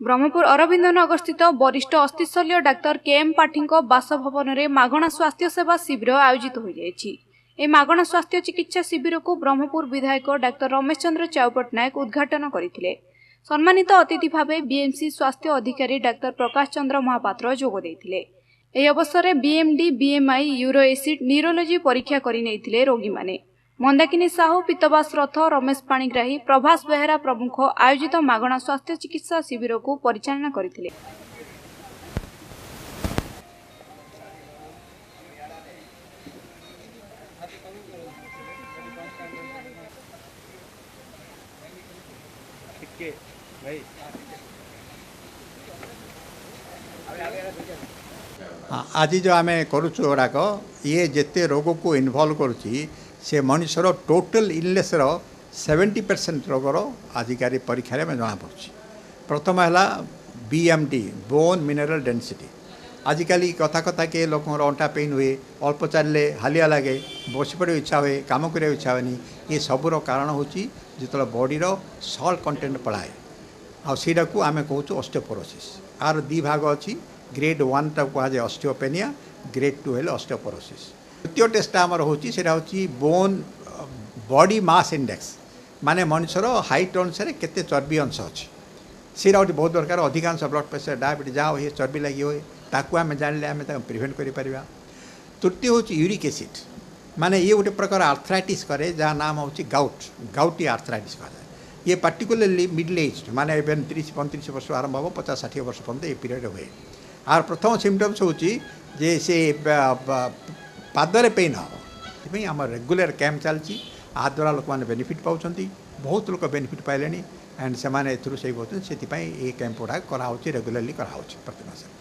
ବ୍ରହ୍ମପୁର ଅରବିନ୍ଦ ନଗରସ୍ଥିତ ବରିଷ୍ଠ ଅସ୍ଥିଶଲ୍ୟ ଡାକ୍ତର K M ପାଠୀଙ୍କ ବାସଭବନରେ ମାଗଣା ସ୍ୱାସ୍ଥ୍ୟ ସେବା ଶିବିର ଆୟୋଜିତ ହୋଇଯାଇଛି। ଏହି ମାଗଣା ସ୍ୱାସ୍ଥ୍ୟ ଚିକିତ୍ସା ଶିବିରକୁ ବ୍ରହ୍ମପୁର ବିଧାୟକ ଡାକ୍ତର ରମେଶ ଚନ୍ଦ୍ର ଚ୍ୟାଉ ପଟ୍ଟନାୟକ ଉଦ୍ଘାଟନ କରିଥିଲେ। ସମ୍ମାନିତ ଅତିଥି ଭାବେ ବିଏମ୍ସି ସ୍ୱାସ୍ଥ୍ୟ ଅଧିକାରୀ ଡାକ୍ତର ପ୍ରକାଶ ଚନ୍ଦ୍ର ମହାପାତ୍ର ଯୋଗ ଦେଇଥିଲେ। ଏହି ଅବସରରେ BMD, BMI, euro acid, neurology ପରୀକ୍ଷା କରି ନେଇଥିଲେ ରୋଗୀମାନେ। ମନ୍ଦାକିନୀ ସାହୁ, ପିତବାସ ରଥ, ରମେଶ ପାଣିଗ୍ରାହୀ, ପ୍ରଭାସ ବେହେରା ପ୍ରମୁଖ ଆୟୋଜିତ ମାଗଣା ସ୍ୱାସ୍ଥ୍ୟ ଚିକିତ୍ସା ଶିବିରକୁ ପରିଚାଳନା କରିଥିଲେ। ଆଜି ଯେଉଁ ଆମେ କରୁଛୁ ଗୁଡ଼ାକ, ଇଏ ଯେତେ ରୋଗକୁ ଇନଭଲ୍ଭ କରୁଛି, ସେ ମଣିଷର ଟୋଟାଲ୍ ଇଲନେସ୍ର 70% ରୋଗର ଆଜିକାଲି ପରୀକ୍ଷାରେ ଆମେ ଜଣାପଡ଼ୁଛି। ପ୍ରଥମ ହେଲା BMD, von mineral density. ଆଜିକାଲି କଥା କଥା କିଏ ଲୋକଙ୍କର ଅଣ୍ଟା ପେନ୍ ହୁଏ, ଅଳ୍ପ ଚାଲିଲେ ହାଲିଆ ଲାଗେ, ବସି ପଡ଼ିବାକୁ ଇଚ୍ଛା ହୁଏ, କାମ କରିବାକୁ ଇଚ୍ଛା ହୁଏନି। ଏ ସବୁର କାରଣ ହେଉଛି ଯେତେବେଳେ ବଡ଼ିର ସଲ୍ଟ କଣ୍ଟେଣ୍ଟ ପଳାଏ, ଆଉ ସେଇଟାକୁ ଆମେ କହୁଛୁ ଅଷ୍ଟିଓପୋରୋସିସ୍। ଆର ଦୁଇ ଭାଗ ଅଛି। ଗ୍ରେଡ୍ 1ଟା କୁହାଯାଏ ଅଷ୍ଟିଓପେନିଆ, ଗ୍ରେଡ୍ 2 ହେଲେ ଅଷ୍ଟିଓପୋରୋସିସ୍। ତୃତୀୟ ଟେଷ୍ଟଟା ଆମର ହେଉଛି, ସେଇଟା ହେଉଛି ବୋନ୍ ବଡି ମାସ୍ ଇଣ୍ଡେକ୍ସ, ମାନେ ମଣିଷର ହାଇଟ୍ ଅନୁସାରେ କେତେ ଚର୍ବି ଅଂଶ ଅଛି। ସେଇଟା ହେଉଛି ବହୁତ ଦରକାର। ଅଧିକାଂଶ ବ୍ଲଡ଼ ପ୍ରେସର, ଡାଇବେଟିସ୍ ଯାହା ହୁଏ, ଚର୍ବି ଲାଗି ହୁଏ। ତାକୁ ଆମେ ଜାଣିଲେ ଆମେ ତାକୁ ପ୍ରିଭେଣ୍ଟ କରିପାରିବା। ତୃତୀୟ ହେଉଛି ୟୁରିକ୍ ଏସିଡ୍, ମାନେ ଇଏ ଗୋଟେ ପ୍ରକାର ଆର୍ଥରାଇଟିସ୍ କରେ, ଯାହା ନାମ ହେଉଛି ଗାଉଟ୍, ଗାଉଟି ଆର୍ଥରାଇଟିସ୍ କୁହାଯାଏ। ଇଏ ପାର୍ଟିକୁଲାରଲି ମିଡଲ୍ ଏଜ୍, ମାନେ ଏବେ 30 35 ବର୍ଷ ଆରମ୍ଭ ହେବ, 50 60 ବର୍ଷ ପର୍ଯ୍ୟନ୍ତ ଏ ପିରିୟଡ଼ ହୁଏ। ଆଉ ପ୍ରଥମ ସିମ୍ପଟମ୍ସ ହେଉଛି ଯେ ସେ ପାଦରେ ପେନ୍ ହେବ। ସେଥିପାଇଁ ଆମର ରେଗୁଲାର କ୍ୟାମ୍ପ ଚାଲିଛି। ଆ ଦ୍ୱାରା ଲୋକମାନେ ବେନିଫିଟ୍ ପାଉଛନ୍ତି। ବହୁତ ଲୋକ ବେନିଫିଟ୍ ପାଇଲେଣି ଆଣ୍ଡ ସେମାନେ ଏଥିରୁ ସେଇ ହେଉଛନ୍ତି। ସେଥିପାଇଁ ଏ କ୍ୟାମ୍ପ ଗୁଡ଼ାକ କରାହେଉଛି, ରେଗୁଲାରଲି କରାହେଉଛି ପ୍ରତି ମାସରେ।